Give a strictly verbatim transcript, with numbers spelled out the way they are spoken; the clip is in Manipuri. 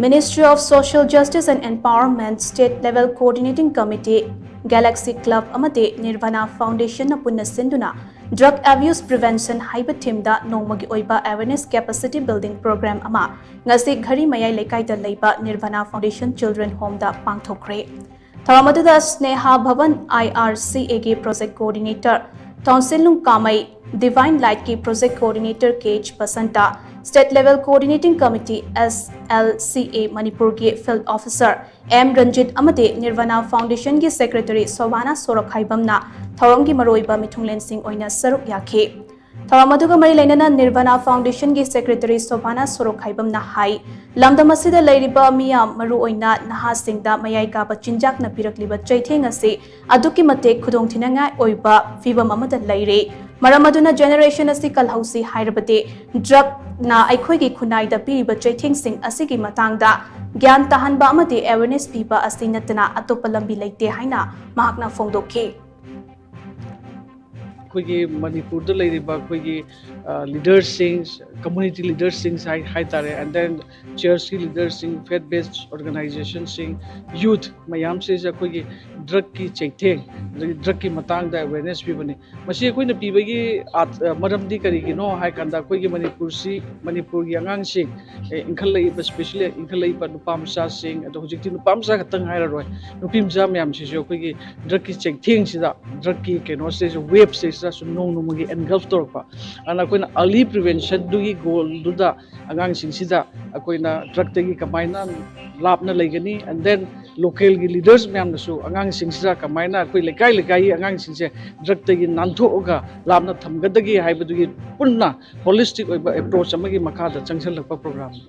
Ministry of Social Justice and Empowerment State Level Coordinating Committee, Galaxy Club ꯑꯃꯗꯤ Nirvana Foundation ꯅ ꯄꯨꯟꯅ ꯁꯤꯟꯗꯨꯅ Drug Abuse Prevention ꯍꯥꯏꯕ theme ꯗ ꯅꯣꯡꯃꯒꯤ ꯑꯣꯏꯕ Awareness Capacity Building Program ꯑꯃ ꯉꯁꯤ ꯘꯔꯤ ꯃꯌꯥꯏ ꯂꯩꯀꯥꯏꯗ ꯂꯩꯕ Nirvana Foundation Children Home ꯗ ꯄꯥꯡꯊꯣꯛꯈ꯭ꯔꯦ꯫ ꯊꯧꯔꯝ ꯑꯗꯨꯗ Sneha ꯚꯕꯟ I R C A ꯒꯤ Project Coordinator ꯊꯣꯟꯁꯤꯟꯂꯨꯡ ꯀꯥꯃꯩ, Divine Light ꯀꯤ Project Coordinator K H Basanta, State Level Coordinating Committee S L C A ꯃꯅꯤꯄꯨꯔꯒꯤ Field Officer M ꯔꯟꯖꯤꯠ ꯑꯃꯗꯤ Nirvana Foundation ꯒꯤ Secretary ꯁꯣꯚꯥꯅꯥ ꯁꯣꯔꯣꯛꯈꯥꯏꯕꯝꯅ ꯊꯧꯔꯝꯒꯤ ꯃꯔꯨꯑꯣꯏꯕ ꯃꯤꯊꯨꯡꯂꯦꯟꯁꯤꯡ ꯑꯣꯏꯅ ꯁꯔꯨꯛ ꯌꯥꯈꯤ꯫ ꯊꯧꯔꯝ ꯑꯗꯨꯒ ꯃꯔꯤ ꯂꯩꯅꯅ Nirvana Foundation ꯒꯤ Secretary ꯁꯣꯚꯥꯅꯥ ꯁꯣꯔꯣꯛꯈꯥꯏꯕꯝꯅ ꯍꯥꯏ, ꯂꯝꯗꯝ ꯑꯁꯤꯗ ꯂꯩꯔꯤꯕ ꯃꯤꯌꯥꯝ, ꯃꯔꯨꯑꯣꯏꯅ ꯅꯍꯥꯁꯤꯡꯗ ꯃꯌꯥꯏ ꯀꯥꯕ ꯆꯤꯟꯖꯥꯛꯅ ꯄꯤꯔꯛꯂꯤꯕ ꯆꯩꯊꯦꯡ ꯑꯁꯤ ꯑꯗꯨꯛꯀꯤ ꯃꯇꯤꯛ ꯈꯨꯗꯣꯡꯊꯤꯅꯤꯡꯉꯥꯏ ꯑꯣꯏꯕ ꯐꯤꯚꯝ ꯑꯃꯗ ꯂꯩꯔꯦ꯫ ꯃꯔꯝ ꯑꯗꯨꯅ generation ꯑꯁꯤ ꯀꯜꯍꯧꯁꯤ ꯍꯥꯏꯔꯕꯗꯤ drug ꯅ ꯑꯩꯈꯣꯏꯒꯤ ꯈꯨꯟꯅꯥꯏꯗ ꯄꯤꯔꯤꯕ ꯆꯩꯊꯦꯡꯁꯤꯡ ꯑꯁꯤꯒꯤ ꯃꯇꯥꯡꯗ ꯒ꯭ꯌꯥꯟ ꯇꯥꯍꯟꯕ ꯑꯃꯗꯤ awareness ꯄꯤꯕ ꯑꯁꯤ ꯅꯠꯇꯅ ꯑꯇꯣꯞꯄ ꯂꯝꯕꯤ ꯂꯩꯇꯦ ꯍꯥꯏꯅ ꯃꯍꯥꯛꯅ ꯐꯣꯡꯗꯣꯛꯈꯤ꯫ ꯑꯩꯈꯣꯏꯒꯤ ꯃꯅꯤꯄꯨꯔꯗ ꯂꯩꯔꯤꯕ ꯑꯩꯈꯣꯏꯒꯤ ꯂꯤꯗꯔꯁꯤꯡ, community leaderꯁꯤꯡ ꯍꯥꯏ ꯍꯥꯏꯇꯥꯔꯦ, and then churchꯀꯤ ꯂꯤꯗꯔꯁꯤꯡ, faith based organizationꯁꯤꯡ, youth ꯃꯌꯥꯝꯁꯤꯁꯦ ꯑꯩꯈꯣꯏꯒꯤ drugꯀꯤ ꯆꯩꯊꯦꯡ, ꯑꯗꯒꯤ drugꯀꯤ ꯃꯇꯥꯡꯗ awareness ꯄꯤꯕꯅꯤ꯫ ꯃꯁꯤ ꯑꯩꯈꯣꯏꯅ ꯄꯤꯕꯒꯤ ꯑꯥꯔꯠ-, ꯃꯔꯝꯗꯤ ꯀꯔꯤꯒꯤꯅꯣ ꯍꯥꯏ ꯀꯥꯟꯗ, ꯑꯩꯈꯣꯏꯒꯤ ꯃꯅꯤꯄꯨꯔꯁꯤ, ꯃꯅꯤꯄꯨꯔꯒꯤ ꯑꯉꯥꯡꯁꯤꯡ, ꯑꯦ, ꯏꯟꯈꯠꯂꯛꯏꯕ, especially ꯏꯟꯈꯠꯂꯛꯏꯕ ꯅꯨꯄꯥ ꯃꯆꯥꯁꯤꯡ, ꯑꯗꯣ ꯍꯧꯖꯤꯛꯇꯤ ꯅꯨꯄꯥ ꯃꯆꯥ ꯈꯛꯇꯪ ꯍꯥꯏꯔꯔꯣꯏ, ꯅꯨꯄꯤ ꯃꯆꯥ ꯃꯌꯥꯝꯁꯤꯁꯨ ꯑꯩꯈꯣꯏꯒꯤ drugꯀꯤ ꯆꯩꯊꯦꯡꯁꯤꯗ, drugꯀꯤ ꯀꯩꯅꯣꯁꯤꯗꯩꯁꯤꯗ, waveꯁꯤꯗꯩꯁꯤꯗ ꯁꯨꯝ ꯅꯣꯡ ꯅꯣꯡꯃꯒꯤ engulf ꯇꯧꯔꯛꯄ꯫ ꯑꯗꯨꯅ ꯑꯩꯈꯣꯏꯅ early preventionꯗꯨꯒꯤ goalꯗꯨꯗ ꯑꯉꯥꯡꯁꯤꯡꯁꯤꯗ ꯑꯩꯈꯣꯏꯅ drugꯇꯒꯤ ꯀꯃꯥꯏꯅ ꯂꯥꯞꯅ ꯂꯩꯒꯅꯤ, and then localꯒꯤ leaders ꯃꯌꯥꯝꯅꯁꯨ ꯑꯉꯥꯡꯁꯤꯡꯁꯤꯗ ꯀꯃꯥꯏꯅ ꯑꯩꯈꯣꯏ ꯂꯩꯀꯥꯏ ꯂꯩꯀꯥꯏꯒꯤ ꯑꯉꯥꯡꯁꯤꯡꯁꯦ drugꯇꯒꯤ ꯅꯥꯟꯊꯣꯛꯑꯒ ꯂꯥꯞꯅ ꯊꯝꯒꯗꯒꯦ ꯍꯥꯏꯕꯗꯨꯒꯤ ꯄꯨꯟꯅ holistic ꯑꯣꯏꯕ approach ꯑꯃꯒꯤ ꯃꯈꯥꯗ ꯆꯪꯁꯤꯜꯂꯛꯄ programꯅꯤ꯫